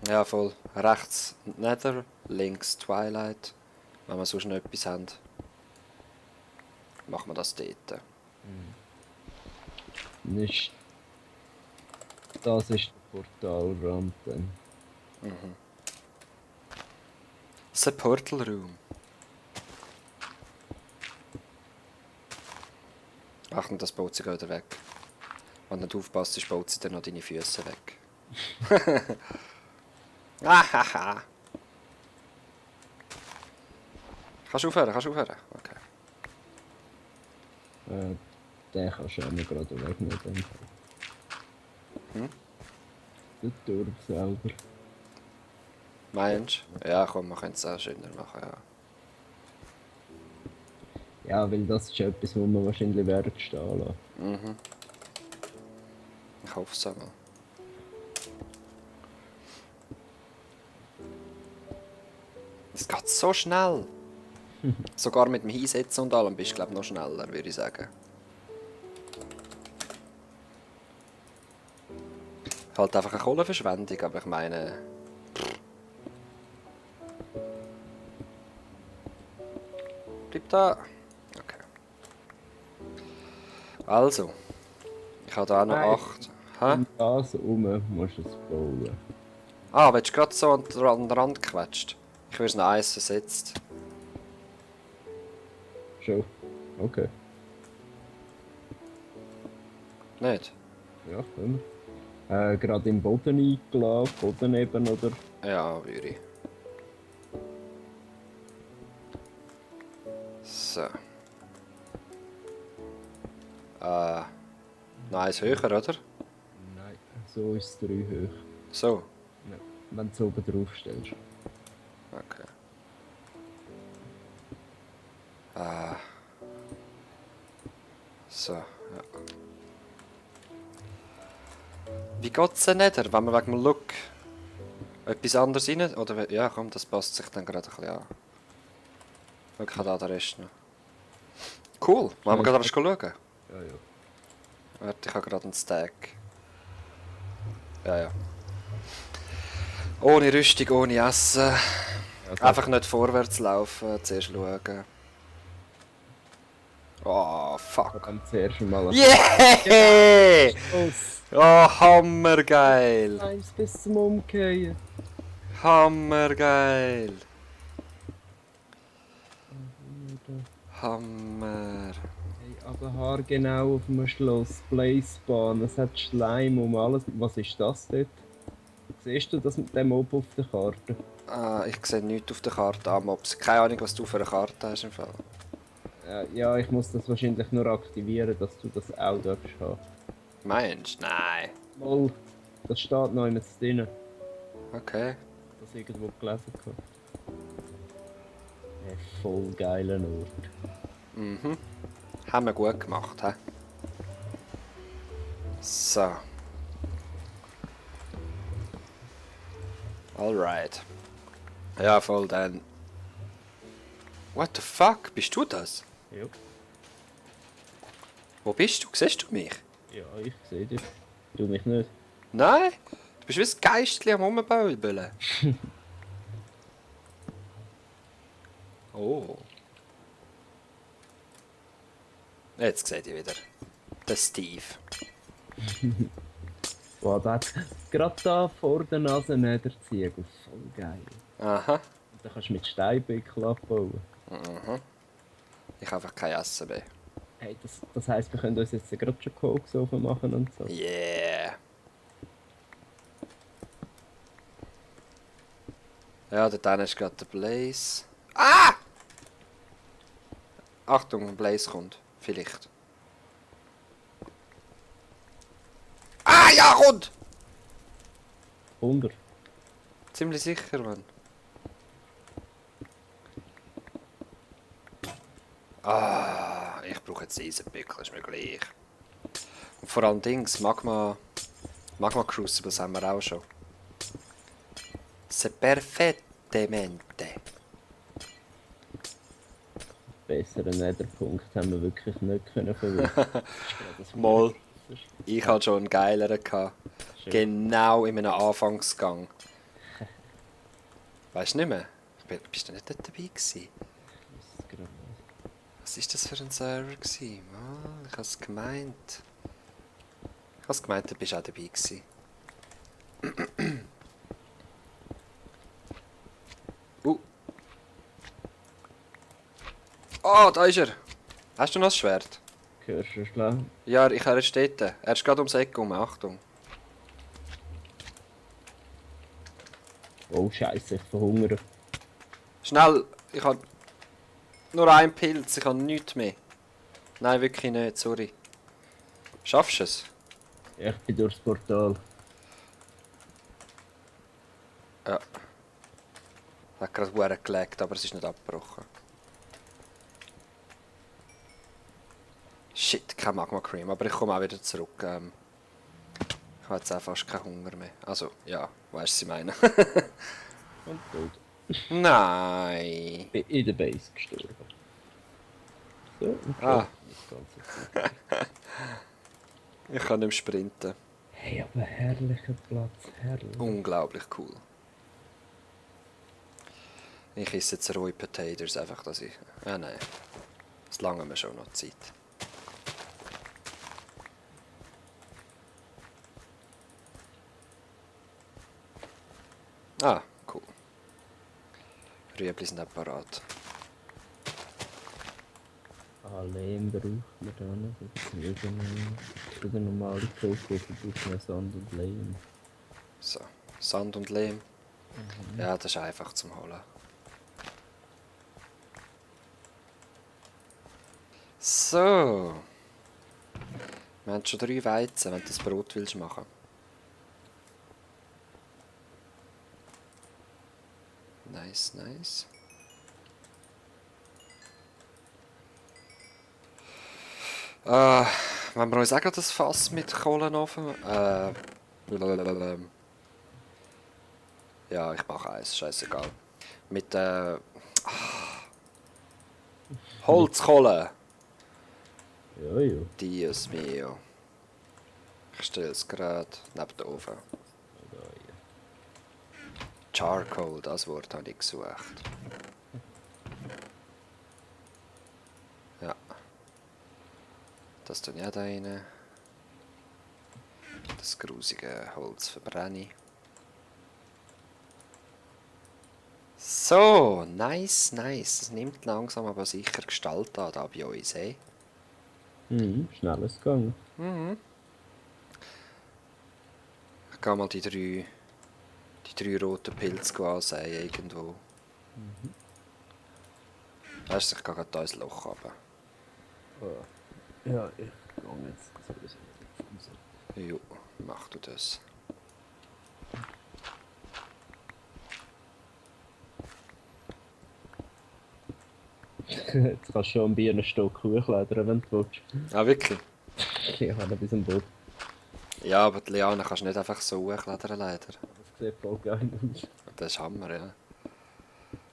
Ja, voll. Rechts Nether, links Twilight. Wenn wir sonst noch etwas haben, machen wir das dort. Nicht. Das ist der Portalrand dann. Das ist ein Portal Room. Achtung, das baut sich wieder weg. Wenn du nicht aufpasst, baut sie dann noch deine Füße weg. Ahaha. Kannst du aufhören? Kannst du aufhören? Okay. Den kannst du auch noch gerade wegnehmen. Hm? Der Turm selber. Meinst du? Ja, komm, wir können es auch schöner machen, ja. Ja, weil das ist etwas, wo man wahrscheinlich wird stehen lassen. Mhm. Ich hoffe es einmal. Es geht so schnell. Sogar mit dem Hinsetzen und allem bist du, glaube ich, noch schneller, würde ich sagen. Halt einfach eine Kohleverschwendung, aber ich meine... Bleib da. Okay. Also. Ich habe da noch Nein. 8. Hä? Um das herum musst du es bauen. Ah, willst du gerade so an den Rand gequetscht? Ich würde es noch eins versetzt. Schon? Okay. Nicht? Ja, können wir. Gerade im Boden eingeladen, Boden eben, oder? Ja, würde ich. So. Noch eins höher, oder? Nein, so ist es 3 hoch. So. Ja. Wenn du es oben drauf stellst. Okay. So, ja. Wie geht's denn nicht, wenn wir wegen dem Look etwas anderes rein... Oder, ja komm, das passt sich dann gerade ein bisschen an. Ich habe da den Rest noch. Cool, wollen wir gerade rasch schauen? Ja, ja. Warte, ich habe gerade einen Stack. Ja, ja. Ohne Rüstung, ohne Essen. Einfach nicht vorwärts laufen, zuerst schauen. Oh, fuck. Dann zuerst mal Yeah! los. Oh, hammergeil! Eins bis zum Umkehren. Hammergeil! Hammer! Hey, aber haargenau auf dem Schloss, Blazebahn, es hat Schleim um alles. Was ist das dort? Siehst du das mit dem oben auf der Karte? Ah, ich sehe nichts auf der Karte an Mobs. Keine Ahnung, was du für eine Karte hast im Fall. Ja, ich muss das wahrscheinlich nur aktivieren, dass du das auch darfst haben. Meinst du? Nein. Mal, das steht noch mit drin. Okay. Das irgendwo gelesen habe. Ein voll geiler Ort. Mhm. Haben wir gut gemacht, hä? So. Alright. Ja, voll dann. What the fuck? Bist du das? Ja. Wo bist du? Siehst du mich? Ja, ich sehe dich. Du mich nicht. Nein? Du bist wie ein Geistchen am Rumbölbeln. Oh. Jetzt seht ihr wieder. Der Steve. Boah, der hat gerade da vor der Nase Netherziegel. Voll geil. Aha. Und dann kannst du mit Steinböckeln abbauen. Ich habe einfach kein Essen mehr. Hey, das heisst, wir können uns jetzt gerade schon Koks machen und so. Yeah. Ja, dort ist gerade der Blaze. Ah! Achtung, ein Blaze kommt. Vielleicht. Ah, ja, kommt! 100. Ziemlich sicher, Mann. Ah, ich brauche jetzt Eisenbückel, ist mir gleich. Und vor allem Dings, Magma Crucibles haben wir auch schon. Se perfettamente. Besseren Netherpunkt haben wir wirklich nicht können verwirren. Mal. Ich hatte schon einen geileren gehabt. Schön. Genau in meinem Anfangsgang. Weißt du nicht mehr? Bist du nicht dort dabei gewesen? Das ist gerade nicht. Was ist das für ein Server gewesen? Ich habe es gemeint. Ich habe es gemeint, du bist auch dabei gewesen. Oh, da ist er! Hast du noch das Schwert? Hörst du schlagen? Ja, er steht da. Er ist gerade ums Eck rum, Achtung. Oh Scheiße, ich verhungere. Schnell! Ich habe nur einen Pilz, ich habe nichts mehr. Nein, wirklich nicht, sorry. Schaffst du es? Ich bin durchs Portal. Ja. Hat gerade Huren gelegt, aber es ist nicht abgebrochen. Shit, kein Magma Cream, aber ich komme auch wieder zurück. Ich habe jetzt auch fast keinen Hunger mehr. Also, ja, weißt du, was ich meine? Und tot. Nein! Bin in der Base gestorben. So, und Ah. nicht ganz so. Ich kann nicht mehr sprinten. Hey, aber herrlicher Platz, herrlich. Unglaublich cool. Ich esse jetzt rohe Potatoes, einfach, dass ich... Ja, nein. Das lange mir schon noch Zeit. Ah, cool. Rüebli sind auch parat. Lehm braucht man da nicht. Das ist für den normalen Tofu braucht man Sand und Lehm. So, Sand und Lehm. Ja, das ist einfach zum Holen. So. Wir haben schon 3 Weizen, wenn du das Brot willst machen. Nice, nice. Wenn wir uns auch gerade das Fass mit Kohlenofen... ja, ich mache eins, scheißegal. Mit Holzkohle. Ja, ja. Dios mio. Ich stelle es gerade neben den Ofen. Da, ja. Charcoal, das Wort habe ich gesucht. Ja. Das tue ich auch da rein. Das grusige Holz verbrenne ich. So, nice, nice. Es nimmt langsam aber sicher Gestalt an, da bei uns, hey. Schnell ist es gegangen. Ich gehe mal die drei roten Pilze ansehen irgendwo. Weißt du, ich gehe gerade da ins Loch runter. Ja, ich gehe jetzt sowieso nicht Jo, mach du das. Jetzt kannst du schon ein Birnenstock hochleitern, wenn du willst. Ah, wirklich? Ich habe bis am Boot. Ja, aber die Liane kannst du nicht einfach so hochklettern, leider. Das sieht voll geil aus. Das ist Hammer, ja.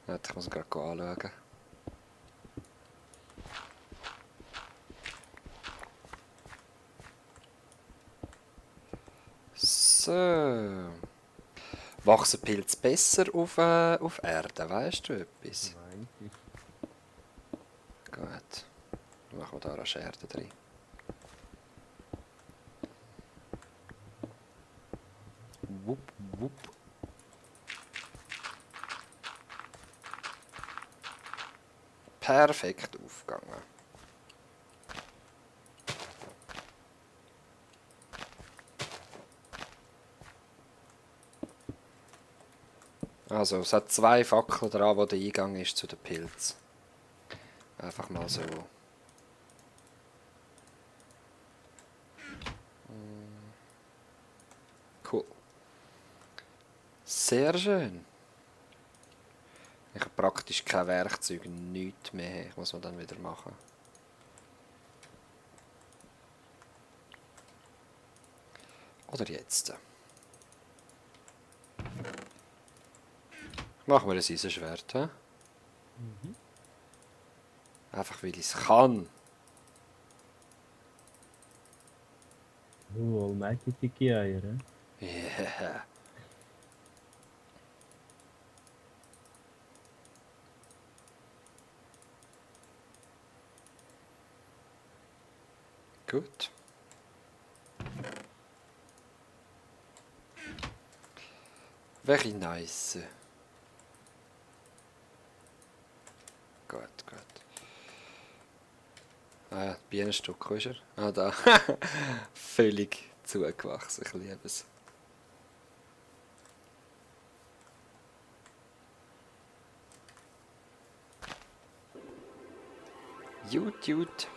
Ja, ich muss ihn gerade anschauen. So. Wachsen Pilze besser auf Erde, weißt du etwas? Nein, Gut. Dann machen wir da rasch Erde drin. Wupp, wupp. Perfekt aufgegangen. Also, es hat 2 Fackeln dran, wo der Eingang ist zu den Pilzen. Einfach mal so. Cool. Sehr schön. Ich habe praktisch kein Werkzeug, nichts mehr. Ich muss man dann wieder machen. Oder jetzt. Machen wir ein Eisenschwert, hä? Einfach weil ich es kann. almighty Eier, Yeah. Gut. Very nice. Gut, gut. Ah ja, Bienenstock, wo ist er? Ah, da. Völlig zugewachsen, ich liebe es. Gut, gut.